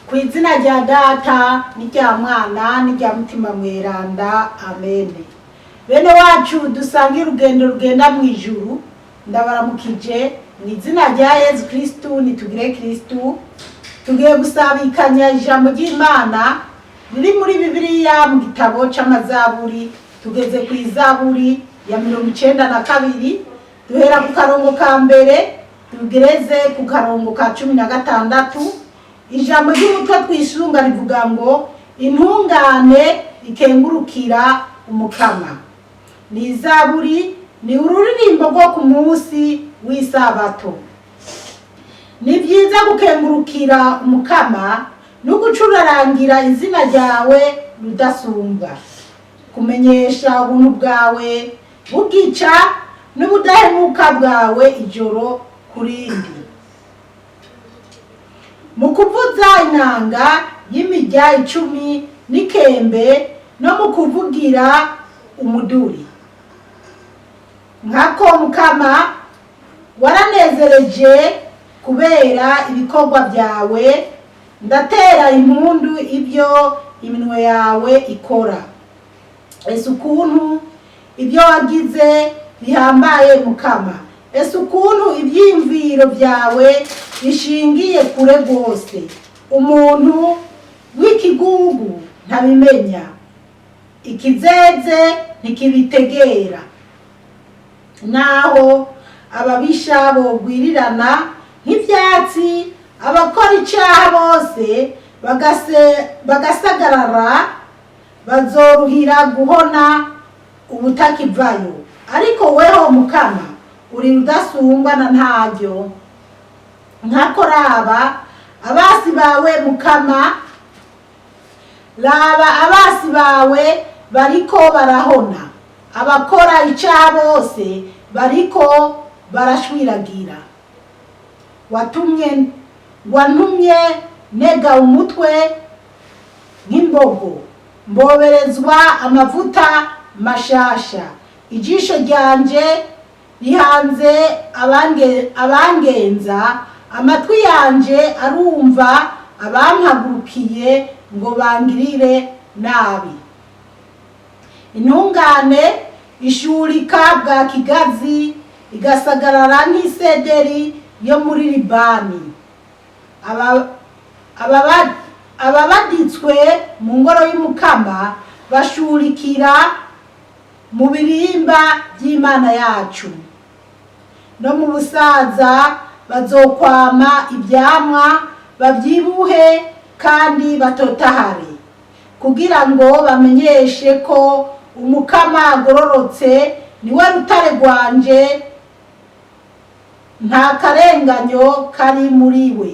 Ku izina rya Data n'irya Mwana n'irya Mutima Mweranda, amene. Bene wacu dusange urugendo rugenda mu ijuru, ndabaramukije mu izina rya Yezu Kristu. Nitugire Kristu. Tugiye gusabikanya ijambo ry'Imana riri muri Bibiliya mu gitabo c'Amazaburi. Tugeze ku izaburi ya 92, duhera ku karongo ka mbere tugereze ku karongo ka 16. Ijambo ry'umutwe twisunga rivuga ngo: "Intungane ikengurukira Umukama." Ni izaburi, ni ururirimbo rwo ku munsi w'Isabato. Ni byiza gukengurukira Umukama no gucurarangira izina ryawe Rudasumbwa, kumenyesha ubuntu bwawe bugica n'ubudahemuka bwawe ijoro kurindi, mu kuvuza inanga y'imirya 10 n'ikembe, no mu kuvugira umuduri. Nkako Mukama waranezereje kubera ibikorwa byawe, ndatera impundu ibyo iminwe yawe ikora. Ese ukuntu ibyo wagize bihambaye, Mukama! Ese ukuntu ibyiyumviro byawe bishingiye kure rwose! Umuntu w'ikigugu ntabimenya, ikizeze ntikibitegera. Naho ababisha bogwirirana nk'ibyatsi, abakora icyaha bose bagasagarara, bazoruhira guhona ubutakivayo. Ariko weho Mukama, uri Rudasumbwa na ntaryo. Nkako raba abasi bawe, Mukama, raba abasi bawe bariko barahona, abakora icyaha bose bariko barashwiragira. Watumye, wantumye nega umutwe nk'imbogo, mboberezwa amavuta mashasha. Ijisho ryanje rihanze abangenza, amatwi yanje arumva abampagurukiye ngo bangirire nabi. Intungane ishurika bwa kigazi, igasagarara nk'isederi yo muri Libani. Ababaditswe mu ngoro y'Umukama bashurikira mu birimba by'Imana yacu. No mu busaza bazokwama ibyamwa, babyibuhe kandi batotahare, kugira ngo bamenyeshe ko Umukama agororotse, niwe rutare rwanje, nta karenganyo kari muri we.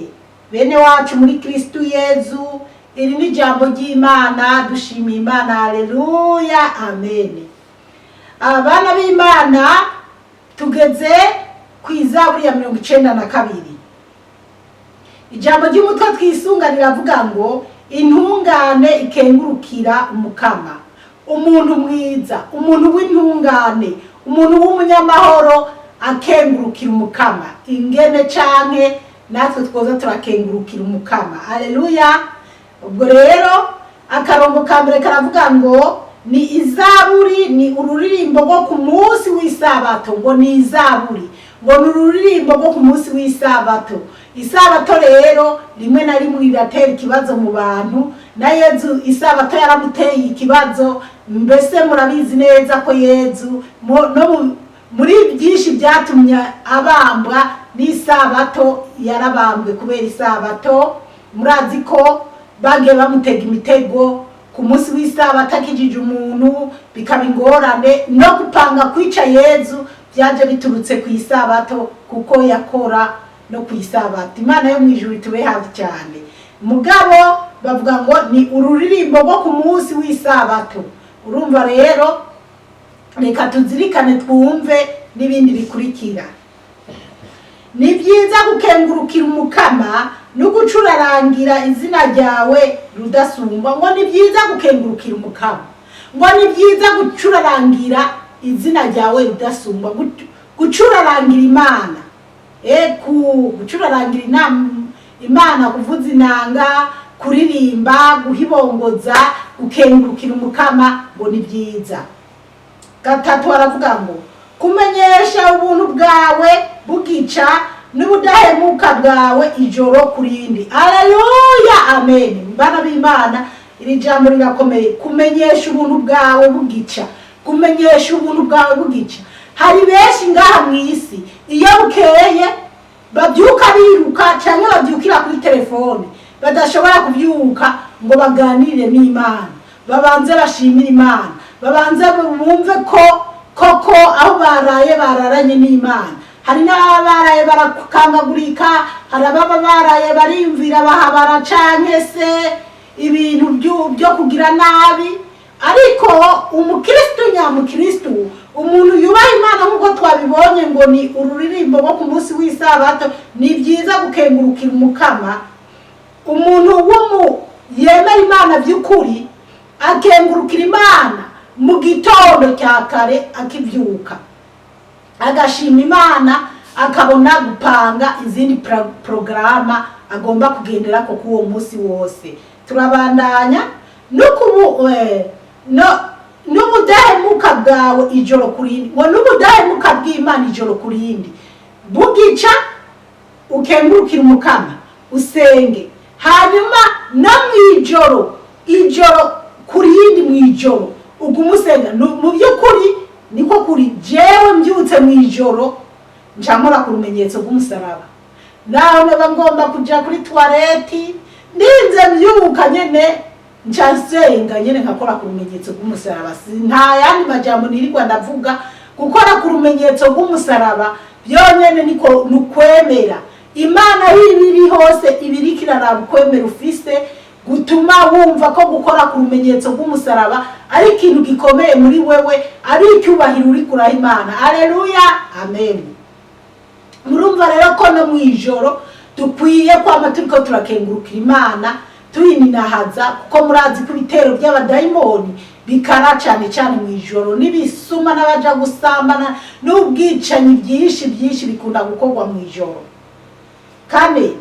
Bene wacu muri Kristu Yezu, iri ni ijambo ry'Imana. Dushimiye Imana. Haleluya, amen. Abana b'Imana, tugeze ku izaburi ya 92. Ijambo ry'umutwe twisunga riravuga ngo: "Intungane ikengurukira Umukama." Umuntu mwiza, umuntu w'intungane, umuntu w'umunyamahoro akengurukira Umukama. Ingene canke natwe twoza turakengurukira Umukama. Aleluya. Ubwo rero akarongo ka mbere karavuga ngo ni izaburi, ni ururirimbo rwo ku munsi w'Isabato. Ngo ni izaburi, ngo ni ururirimbo rwo ku munsi w'Isabato. Isabato rero rimwe na rimwe iratera ikibazo mu bantu. Na Yezu isabato yaramuteye ikibazo. Mbese murabizi neza ko Yezu no muri byinshi byatumye abambwa n'isabato, yarabambwe kubera isabato. Murazi ko bagiye bamutega imitego ku munsi w'Isabato, akijije umuntu bikaba ingorane. No gupanga kwica Yezu byaje biturutse ku isabato, kuko yakora no ku isabato. Imana yo mu ijuru itube hafi cyane. Mugabo bavuga ngo ni ururirimbo rwo ku munsi w'Isabato. Urumva rero, reka tuzirikane, twumve n'ibindi bikurikira. Ni byiza gukengurukira Umukama no gucurarangira izina ryawe Rudasumbwa. Ngo ni byiza gukengurukira Umukama, ngo ni byiza gucurarangira izina ryawe Rudasumbwa. Gucurarangira Imana, eku gucurarangira Imana, kuvuza inanga. Kuririmba, guhibongoza, gukengurukira Umukama ngo ni byiza. Gatatu aravuga ngo kumenyesha ubuntu bwawe bugica n'ubudahemuka bwawe ijoro ku rindi. Aleluya, amen. Bana b'Imana, iri jambo rirakomeye. Kumenyesha ubuntu bwawe bugica, kumenyesha ubuntu bwawe bugica. Hari benshi ngaha mu isi iyo bukeye babyuka biruka cyangwa babyukira kuri telefone, badashobora kubyuka ngo baganire n'Imana, babanze bashimire Imana, babanze bumve ko koko aho baraye bararanye n'Imana. Hari n'ababa baraye barakangagurika, hari ababa baraye bariyumvira bahabara canke se ibintu byo kugira nabi. Ariko umukristu nyamukristu, umuntu yubaha Imana, nk'uko twabibonye ngo ni ururirimbo rwo ku munsi w'Isabato, ni byiza gukengurukira Umukama. Umuntu w'umu yemera Imana by'ukuri akengurukira Imana mu gitondo cya kare akibyuka, agashima Imana, akabona gupanga izindi porogaramu agomba kugendera ko k'uwo munsi wose. Turabandanya no kubu no n'ubudahemuka bwawe ijoro ku rindi, ngo n'ubudahemuka bw'Imana ijoro ku rindi. Bugica ukengurukira Umukama, usenge, hanyuma no mu ijoro, ijoro ku rindi, mu ijoro uguma usenga. Mu by'ukuri niko kuri jewe mbyutse mu ijoro nca nkora ku rumenyetso rw'umusaraba. Naho naba ngomba kuja kuri toilette, ndinze mbyuka nyene nca nsenga nyene, nkakora ku rumenyetso rw'umusaraba. Nta yandi majambo nirirwa ndavuga. Gukora ku rumenyetso rw'umusaraba byonyene niko nukwemera Imana. Aho iba iri hose ibiriko iraraba ukwemera ufise, gutuma wumva ko gukora ku rumenyetso rw'umusaraba ari ikintu gikomeye muri wewe, ari icyubahiro uri kuraha Imana. Aleluya, amen. Murumva rero ko no mu ijoro dukwiye kwama turiko turakengurukira Imana, tuyininahaza, kuko murazi ko ibitero by'abadayimoni bikara cyane cyane mu ijoro, n'ibisuma n'abaja gusambana n'ubwicanyi byinshi byinshi bikunda gukorwa mu ijoro. Kane,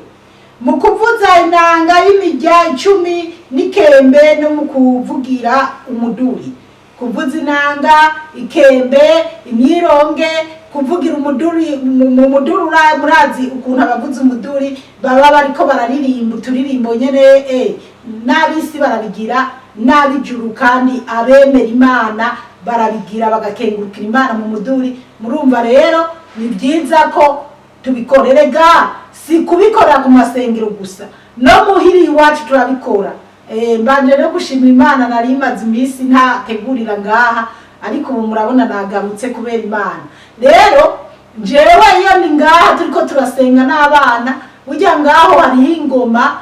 mu kuvuza inanga y'imirya 10 n'ikembe no mu kuvugira umuduri. Kuvuza inanga, ikembe, imyironge, kuvugira umuduri. Mu muduri murazi ukuntu abavuza umuduri baba bariko bararirimba uturirimbo nyene. N'ab'isi barabigira, n'ab'ijuru kandi abemera Imana barabigira, bagakengurukira Imana mu muduri. Murumva rero ni byiza ko tubikorere ga si kubikora ku masengero gusa, no muhiri iwacu turabikora. Mbanje no gushima Imana, nari maze iminsi ntategurira ngaha, ariko ubu murabona nagarutse kubera Imana. Rero jewe iyo ni ngaha turiko turasenga n'abana, burya ngaho hariho ingoma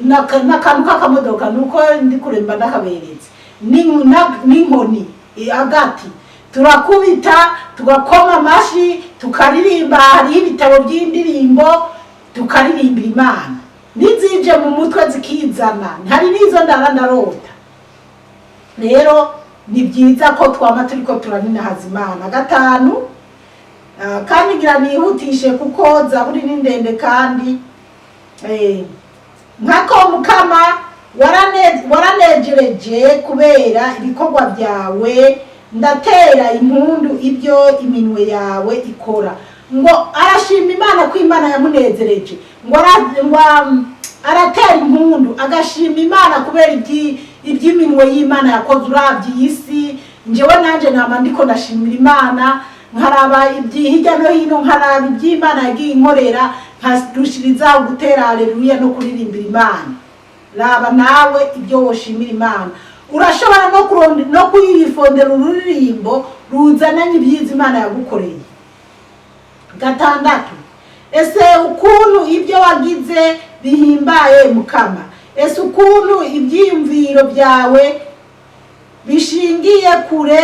n'akantu k'akamodoka, nuko ndi kuremba ndakaberetse, n'inkoni, agati, turakubita, tugakoma amashi, tukaririmba. Hariho ibitabo by'indirimbo, tukaririmbira Imana, nizije mu mutwe zikizana, hari n'izo ndara ndarota. Rero ni byiza ko twama turiko turaninahaza Imana. Gatanu, kandi ngira nihutishe kuko zaburi ni ndende. Kandi nkako Mukama waranejereje kubera ibikorwa byawe, ndatera impundu ibyo iminwe yawe ikora. Ngo arashima Imana ko Imana yamunezereje, ngo aratera impundu, agashima Imana kubera iby'iminwe y'Imana yakoze. Urabye iyi si, njyewe nanje nama ndiko ndashimira Imana, nkaraba hirya no hino, nkaraba iby'Imana yagiye inkorera, nkarushirizaho gutera aleluya no kuririmbira Imana. Raba nawe ibyo woshimira Imana. Urashobora no kuyifondera ururirimbo ruzananye ibyiza Imana yagukoreye. Gatandatu, ese ukuntu ibyo wagize bihimbaye, Mukama! Ese ukuntu ibyiyumviro byawe bishingiye kure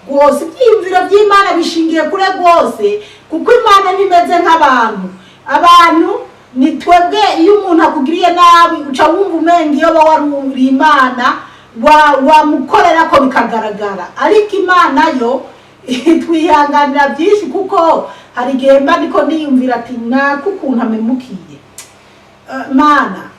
rwose! Ibyiyumviro by'Imana bishingiye kure rwose, kuko Imana ntimeze nk'abantu. Abantu ni twebwe, iyo umuntu akugiriye nabi uca wumva umenga iyo wari Imana wamukorera ko bikagaragara. Ariko Imana yo twihanganira byinshi, kuko hari igihe mba ndiko niyumvira ati nako ukuntu amemukiye. Mana.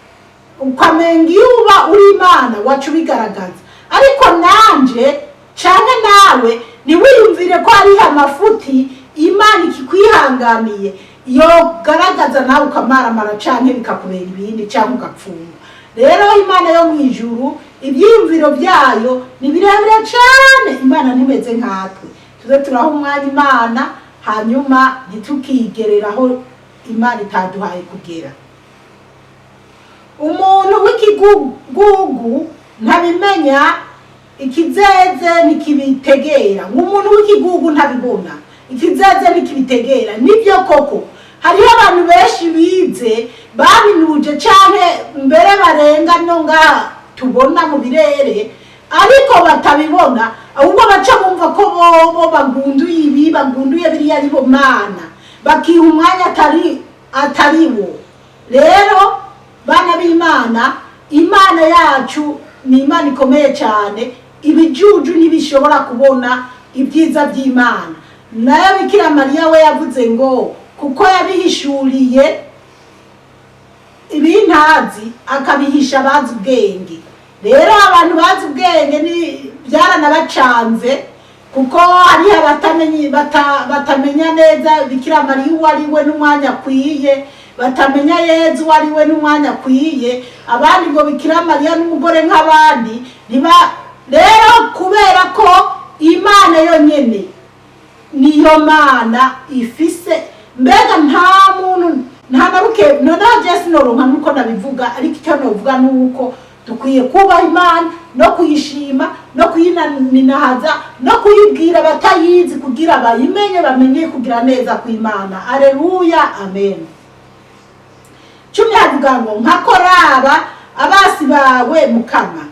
Ukamenga iyo uba uri Imana waca ubigaragaza. Ariko nanje canke nawe ntiwiyumvire ko hariho amafuti Imana ikikwihanganiye yogaragaza, nawe ukamaramara canke bikakubera ibindi canke ugapfungwa. Rero Imana yo mu ijuru, ibyiyumviro byayo ni birebire cane. Imana ntimeze nkatwe. Tuze turaha umwanya Imana, hanyuma ntitukigereraho Imana itaduhaye kugera. Umuntu w'ikigugu ntabimenya, ikizeze ntikibitegera. Ngo umuntu w'ikigugu ntabibona, ikizeze ntikibitegera. Nibyo koko, hariho abantu benshi bize, baminuje, canke mbere barenga no ngaha tubona mu birere, ariko batabibona, ahubwo baca bumva ko bobo bagunduye ibi, bagunduye biriya, aribo Mana, bakiha umwanya atari wo. Rero bana b'Imana, Imana yacu ni Imana ikomeye cyane. Ibijuju ntibishobora kubona ibyiza by'Imana. Nayo Bikira Mariya we yavuze ngo kuko yabihishuriye ibintazi, akabihisha abazi ubwenge. Rero abantu bazi ubwenge ni byaranabacanze, kuko hariho batamenya neza Bikira Mariya uwo ari we n'umwanya akwiye, batamenya Yezu uwo ari we n'umwanya akwiye. Abandi ngo Bikira Mariya n'umugore nk'abandi. Ntiba rero, kubera ko Imana yonyene niyo Mana ifise. Mbega nta muntu, nta na ruke. Noneho je sinoronka nuko nabivuga, ariko icyo novuga ni uko dukwiye kubaha Imana no kuyishima no kuyininahaza no kuyibwira abatayizi kugira bayimenye, bamenye kugira neza kw'Imana. Aleluya, amen. 10 havuga ngo: "Nkakoraba abasi bawe, Mukama."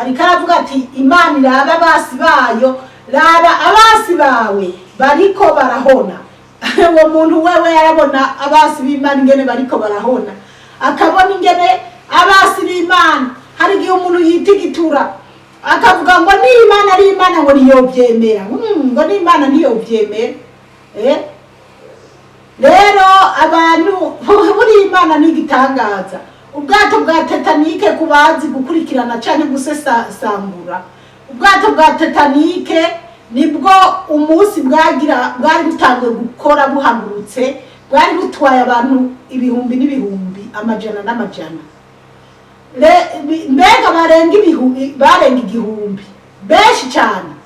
Ariko aravuga ati Imana iraba abasi bayo, raba abasi bawe bariko barahona. Uwo muntu wewe yarabona abasi b'Imana ingene bariko barahona, akabona ingene abasi b'Imana. Hari igihe umuntu yitigitura akavuga ngo ni Imana ari Imana, ngo ntiyobyemera, ngo ni Imana ntiyobyemera. Rero abantu, buriya Imana ni igitangaza. Ubwato bwa Titanic, ku bazi gukurikirana canke gusesangura, ubwato bwa Titanic nibwo umunsi bwagira bwari butanguye gukora, buhagurutse, bwari butwaye abantu ibihumbi n'ibihumbi, amajana n'amajana. Mbega barenga ibihumbi, barenga 1000, benshi cyane.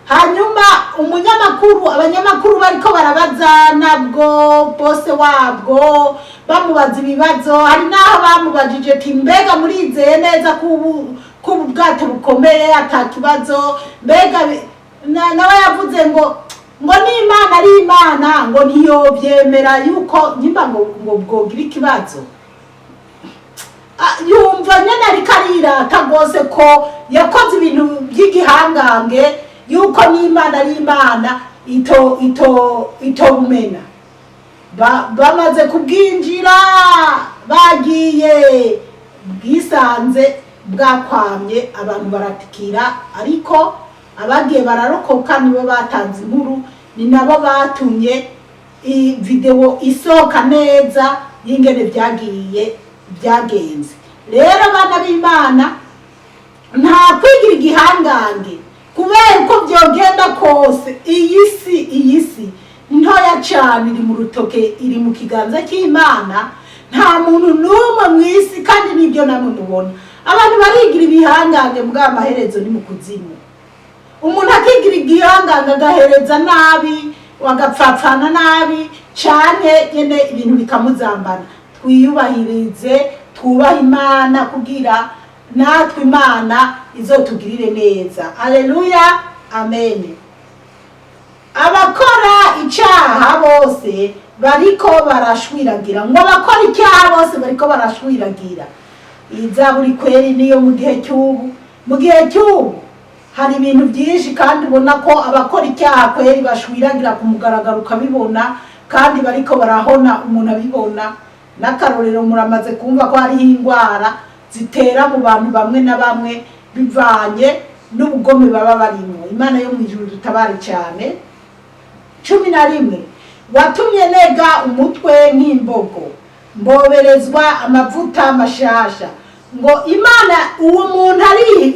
Hanyuma umunyamakuru, abanyamakuru bariko barabaza nabwo bose wabwo, bamubaza ibibazo. Hari n'aho bamubajije ati: "Mbega murizeye neza ko ubu bwato bukomeye, ata kibazo?" Mbega nawe yavuze ngo n'Imana ari Imana, ngo ntiyobyemera yuko nyimba ngo bwogira ikibazo. Yumva nyene ariko arirata rwose ko yakoze ibintu by'igihangange, yuko n'Imana ari Imana ito ito itobumena. Bamaze kubwinjira, bagiye bwisanze bwakwamye, abantu baratikira. Ariko abagiye bararokoka nibo batanze inkuru, ni nabo batumye videwo isohoka neza y'ingene byagiye byagenze. Rero bana b'Imana, nta kwigira igihangange, kubera uko byogenda kose, iyi si ntoya cyane, iri mu rutoke, iri mu kiganza cy'Imana. Nta muntu n'umwe mu isi. Kandi nibyo namwe mubona, abantu barigira ibihangange, bwa amaherezo ni mu kuzimu. Umuntu akigira igihangange, agahereza nabi, agapfapfana nabi cyane nyine, ibintu bikamuzambana. Twiyubahirize, twubahe Imana kugira natwe Imana izotugirire neza. Aleluya, amen. Abakora icyaha bose bariko barashwiragira. Ngo abakora icyaha bose bariko barashwiragira. Izaburi kweri niyo mu gihe cy'ubu. Mu gihe cy'ubu hari ibintu byinshi, kandi ubona ko abakora icyaha kweri bashwiragira ku mugaragaro, ukabibona, kandi bariko barahona, umuntu abibona. N'akarorero, muramaze kumva ko hariho indwara zitera mu bantu bamwe na bamwe bivanye n'ubugome baba barimo. Imana yo mu ijuru dutabare cyane. 11: "Watumye nega umutwe nk'imbogo." Mboberezwa amavuta mashasha. Ngo Imana, uwo muntu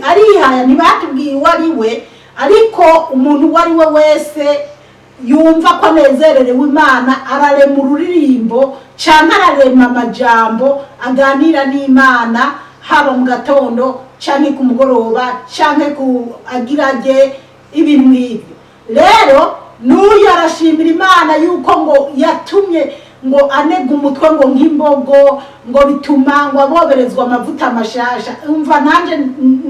arihaya, ntibatubwiye uwo ari we, ariko umuntu uwo ari we wese yumva ko anezererewe Imana ararema ururirimbo cyangwa ararema amajambo aganira n'Imana, haba mu gatondo cyangwa ku mugoroba cyangwa ku agirage, ibintu nk'ibyo. Rero n'uyu arashimira Imana yuko ngo yatumye ngo anega umutwe ngo nk'imbogo, ngo bituma ngo aboberezwa amavuta mashasha. Umva, nanjye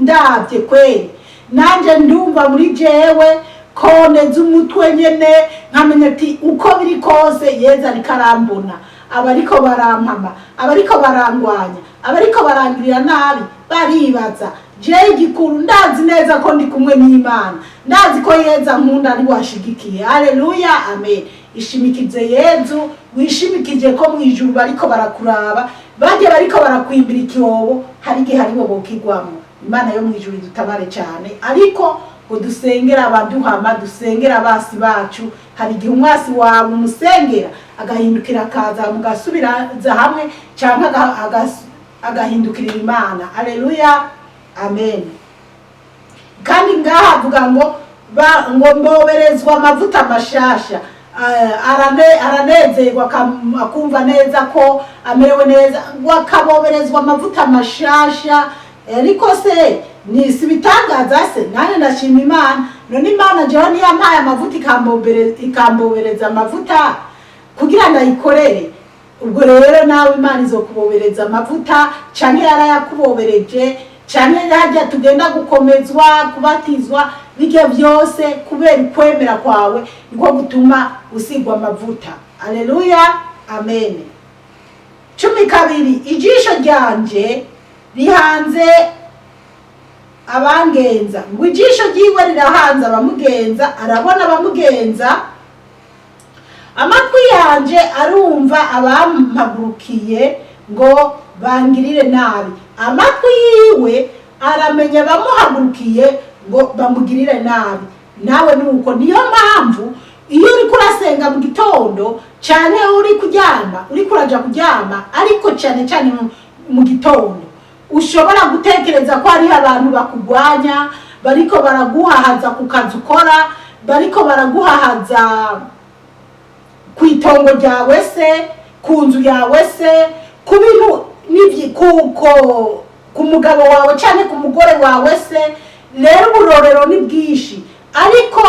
ndabye kweri, nanjye ndumva muri jewe ko neza umutwe nyene, nkamenya ati uko biri kose Yezu ariko arambona. Abariko barampama, abariko barangwanya, abariko barangirira nabi baribaza. Jewe igikuru ndazi neza ko ndi kumwe n'Imana, ndazi ko Yezu ankunda, ari washigikiye. Haleluya, amen. Ishimikize Yezu, wishimikije ko mu ijuru bariko barakuraba. Bajye bariko barakwimbira ikiwobo, hari igihe aribo bokigwamo. Imana yo mu ijuru idutabare cyane, ariko ngo dusengere abaduhama, dusengere abasi bacu. Hari igihe umwasi wawe umusengera agahindukira, akaza mugasubiraza hamwe, cyangwa agahindukirira Imana. Aleluya, amen. Kandi ngaha avuga ngo ngo mboberezwa amavuta mashasha. Aranezerwa, akumva neza ko amerewe neza, ngo akaboberezwa amavuta mashasha. Ariko se ni si ibitangaza se? Nanjye ndashima Imana. None Imana jewe niyampaye amavuta, ikambobereza amavuta kugira ngo ayikorere. Ubwo rero nawe Imana izokubobereza amavuta, canke yarayakubobereje, canke hajya tugenda gukomezwa, kubatizwa, bijya byose kubera ukwemera kwawe niko gutuma usigwa amavuta. Aleluya, amen. 12: ijisho ryanje rihanze abangenza. Ngo ijisho ryiwe rirahanze abamugenza, arabona abamugenza. Amatwi yanje arumva abampagurukiye ngo bangirire nabi. Amatwi yiwe aramenya abamuhagurukiye ngo bamugirire nabi. Nawe nuko. Niyo mpamvu iyo uriko urasenga mu gitondo cyane, uri kuryama, uriko uraja kuryama, ariko cyane cyane mu gitondo, ushobora gutekereza ko hariho abantu bakugwanya, bariko baraguhahaza ku kazi ukora, bariko baraguhahaza ku itongo ryawe se, ku nzu yawe se, ku bintu kuko ku mugabo wawe cyane, ku mugore wawe se. Rero uburorero ni bwinshi, ariko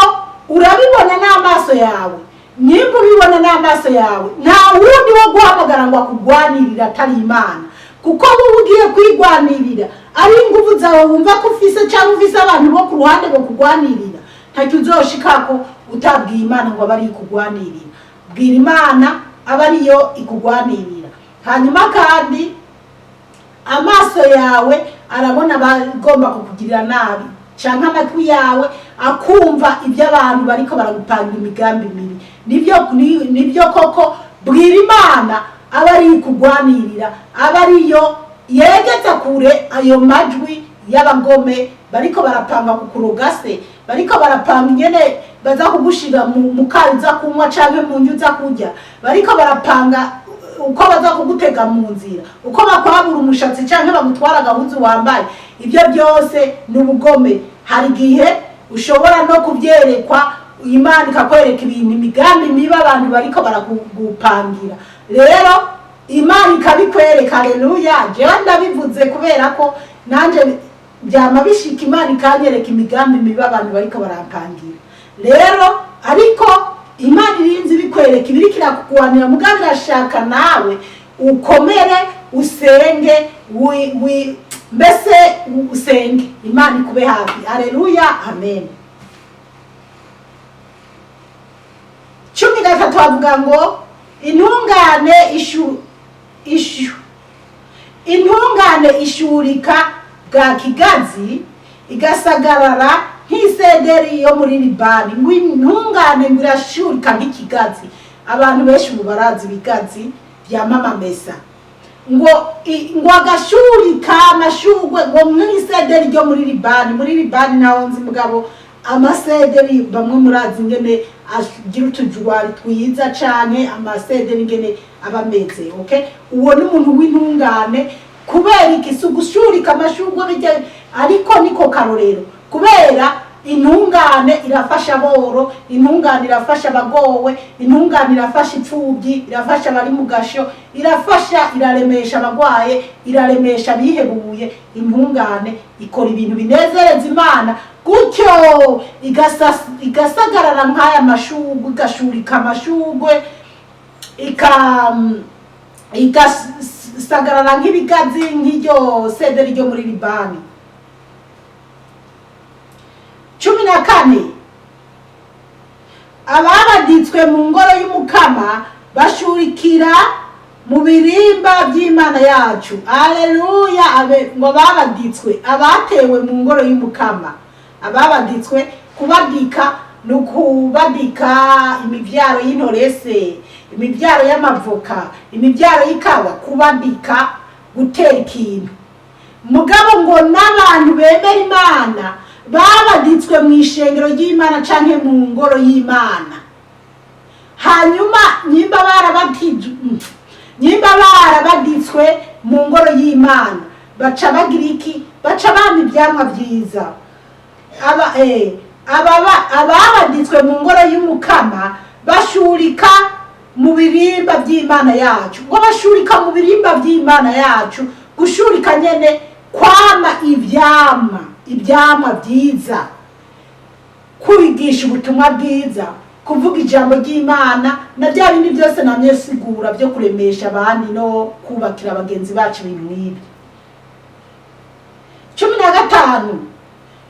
urabibona n'amaso yawe. Nimba ubibona n'amaso yawe, nta wundi wo guhamagara ngo akugwanirire atari Imana, kuko wowe ugiye kwigwanirira ari ingufu zawe wumva ko ufise, cyangwa ufise abantu bo ku ruhande bo kugwanirira, ntacyo uzoshikako utabwiye Imana ngo abe ariyo ikugwanirira. Bwira Imana abe ariyo ikugwanirira. Hanyuma kandi amaso yawe arabona abagomba kukugirira nabi, cyangwa amatwi yawe akumva ibyo abantu bariko baragupanga imigambi mibi. Nibyo koko, bwira Imana abe ariyo ikugwanirira, abe ariyo yegeza kure ayo majwi y'abagome bariko barapanga kukuroga se, bariko barapanga ingene baza kugushira mu kayi uza kunywa canke mu ndyo uza kurya, bariko barapanga uko baza kugutega mu nzira, uko bakwabura umushatsi canke bagutwara agahuzu wambaye. Ibyo byose ni ubugome. Hari igihe ushobora no kubyerekwa, Imana ikakwereka ibintu, imigambi mibi abantu bariko barakugupangira, rero Imana ikabikwereka. Haleluya. Jewe ndabivuze kubera ko nanje byama bishika, Imana ikanyereka imigambi mibi abantu bariko barampangira. Rero ariko Imana irinze ibikwereka, ibiriko irakugwanira, mugabo irashaka nawe ukomere, usenge, mbese usenge Imana ikube hafi. Haleluya, amen. 13 avuga ngo intungane ishurika bwa kigazi, igasagarara nk'isederi yo muri Libani. Ngo intungane ngo irashurika nk'ikigazi. Abantu benshi ubu barazi ibigazi bya mama mesa. Ngo agashurika amashurwe ngo nk'isederi ryo muri Libani. Muri Libani naho nzi, mugabo amasederi bamwe murazi ingene agira utujwari twiza cane, amasederi ingene aba ameze. Okay, uwo ni umuntu w'intungane. Kubera iki? Si ugushurika amashurwe bijya, ariko niko karorero, kubera intungane irafasha aboro, intungane irafasha abagowe, intungane irafasha imfubyi, irafasha abari mu gasho, irafasha, iraremesha abagwaye, iraremesha abihebuye. Intungane ikora ibintu binezereza Imana, gutyo igasagarara nk'aya mashurwe, igashurika amashurwe, igasagarara nk'ibigazi, nk'iryo sederi ryo muri Libani. 14, ababaditswe mu ngoro y'Umukama bashurikira mu birimba by'Imana yacu. Aleluya! Ngo babaditswe, abatewe mu ngoro y'Umukama. Ababaditswe, kubadika ni ukubadika imibyaro y'intorese, imibyaro y'amavoka, imibyaro y'ikawa, kubadika gutera ikintu. Mugabo ngo n'abantu bemera Imana babaditswe mu ishengero ry'Imana canke mu ngoro y'Imana, hanyuma nyimba barabaditswe mu ngoro y'Imana, baca bagira iki? Baca bama ivyamwa vyiza. Ababaditswe mu ngoro y'Umukama bashurika mu birimba by'Imana yacu. Ngo bashurika mu birimba by'Imana yacu, gushurika nyene kwama ivyamwa, ivyamwa vyiza, kwigisha ubutumwa bwiza, kuvuga ijambo ry'Imana, na bya bindi byose namye sigura byo kuremesha abandi no kubakira bagenzi bacu, ibintu nk'ibyo. 15,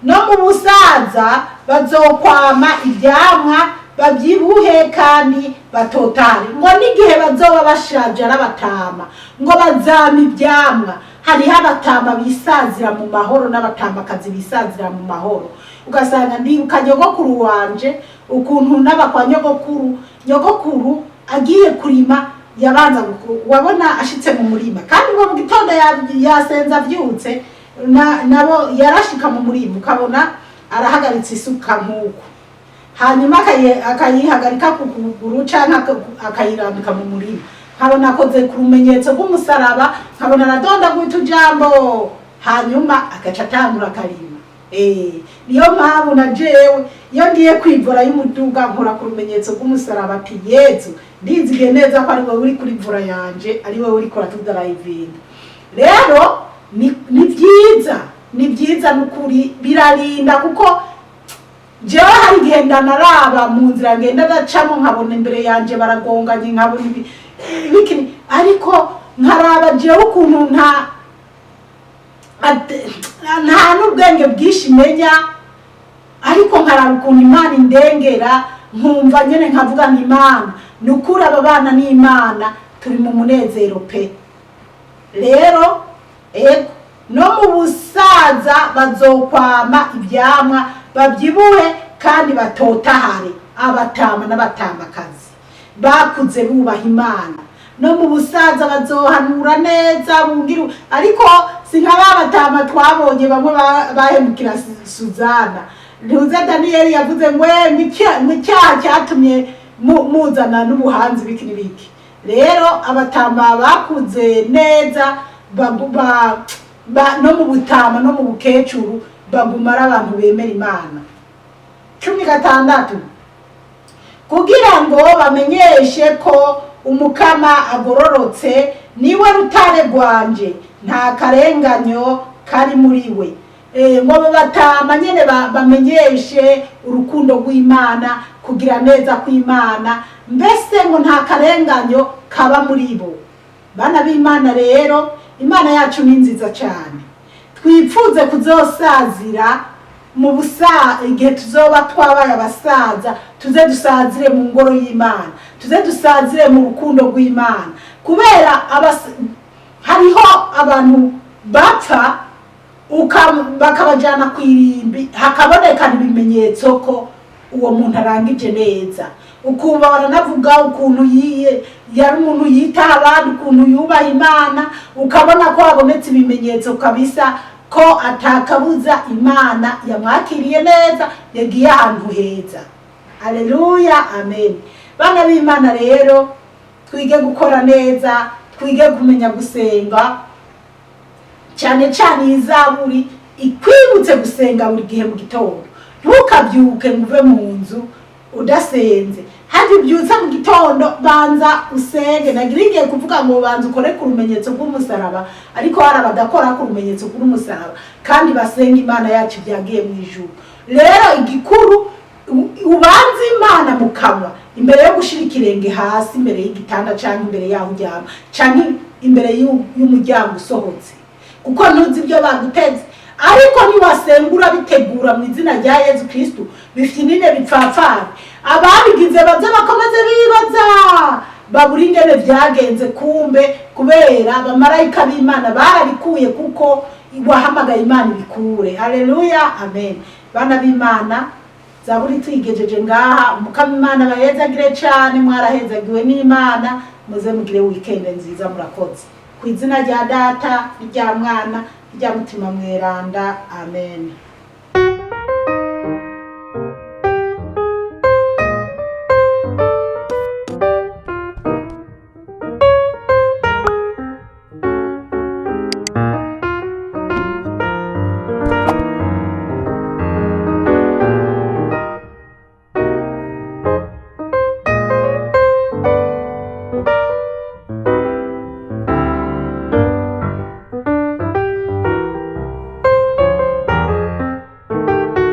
no mu busaza bazokwama ivyamwa, babyibuhe kandi batotare. Ngo n'igihe bazoba bashaje ari abatama, ngo bazama ivyamwa. Hariho abatama bisazira mu mahoro n'abatamakazi bisazira mu mahoro. Ugasanga ndibuka nyogokuru wanje, ukuntu n'abakwa nyogokuru, nyogokuru agiye kurima yabanza wabona ashitse mu murima, kandi ngo mu gitondo yasenze avyutse, nabo yarashika mu murima ukabona arahagaritse isuka nk'uko, hanyuma akayihagarika ku kuguru canke akayirambika mu murima, nkabona akoze ku rumenyetso rw'umusaraba, nkabona aradondagura utujambo, hanyuma agaca atangura akarima. Niyo mpamvu na jewe iyo ngiye kwivura y'umuduga nkora ku rumenyetso rw'umusaraba, ati: "Yezu, ndizigiye neza ko ari wowe uri kuri volant yanje, ari wowe uriko uratudarayivinga." Rero ni vyiza, ni vyiza n'ukuri, birarinda, kuko jewe hari igihe ndanaraba mu nzira ngenda ndacamo, nkabona imbere yanje baragonganye, nkabona ibi ibiki, ariko nkaraba jewe ukuntu nta n'ubwenge bwinshi menya, ariko nkaraba ukuntu Imana indengera, nkumva nyene nkavuga nti: "Imana ni ukuri, aba bana ni Imana, turi mu munezero pe." Rero ego, no mu busaza bazokwama ivyamwa, babyibuhe kandi batotahare. Abatama n'abatamakazi bakuze bubaha Imana, no mu busaza bazohanura neza, bungira. Ariko si nka ba batama twabonye bamwe bahemukira Suzana. Ntuze Daniyeli yavuze ngo: Ngo icyaha cyatumye muzana n'ubuhanzi biki n'ibiki." Rero abatama bakuze neza no mu butama no mu bukecuru baguma ari abantu bemera Imana. 16, kugira ngo bamenyeshe ko Umukama agororotse, niwe rutare rwanje, nta karenganyo kari muri we. Ngo abo batama nyene bamenyeshe urukundo rw'Imana, kugira neza kw'Imana, mbese ngo nta karenganyo kaba muri bo. Bana b'Imana rero, Imana yacu ni nziza cyane. Twipfuze kuzosazira mu busa, igihe tuzoba twabaye abasaza, tuze dusazire mu ngoro y'Imana, tuze dusazire mu rukundo rw'Imana, kubera hariho abantu bapfa bakabajana ku irimbi, hakabonekana ibimenyetso ko uwo muntu arangije neza, ukumva baranavuga ukuntu yiye, yari umuntu yitaha abandi, ukuntu yubaha Imana, ukabona ko habonetse ibimenyetso kabisa ko atakabuza Imana yamwakiriye neza, yagiye ahantu heza. Aleluya, amen. Bana b'Imana rero, Twige gukora neza, twige kumenya gusenga cyane cyane. Iyi zaburi ikwibutse gusenga buri gihe mu gitondo. Ntukabyuke ngo uve mu nzu udasenze. Hajya ubyutse mu gitondo, banza usenge. Nagira igihe kuvuga ngo banza ukore ku rumenyetso rw'umusaraba, ariko hari abadakora ku rumenyetso rw'umusaraba kandi basenga Imana yacu byagiye mu ijuru. Rero igikuru, ubanze Imana mu kanwa imbere yo gushyira ikirenge hasi, imbere y'igitanda cyangwa imbere y'aho uryama cyangwa imbere y'umuryango usohotse, kuko ntuzi ibyo baguteze. Ariko niwasenga urabitegura mu izina rya Yezu Kristu, bifinine bipfapfane. Ababigize baze bakomeze bibaza, babura ingene byagenze. Kumbe kubera abamarayika b'Imana barabikuye, kuko wahamagaye Imana ibikure. Haleluya, amen. Bana b'Imana, zaburi tuyigejeje ngaha. Umukama Imana bahezagire cyane. Mwarahezagiwe n'Imana. Muze mugire weekend nziza. Murakoze. Ku izina rya Data, rya Mwana, rya Mutima Mweranda, amen.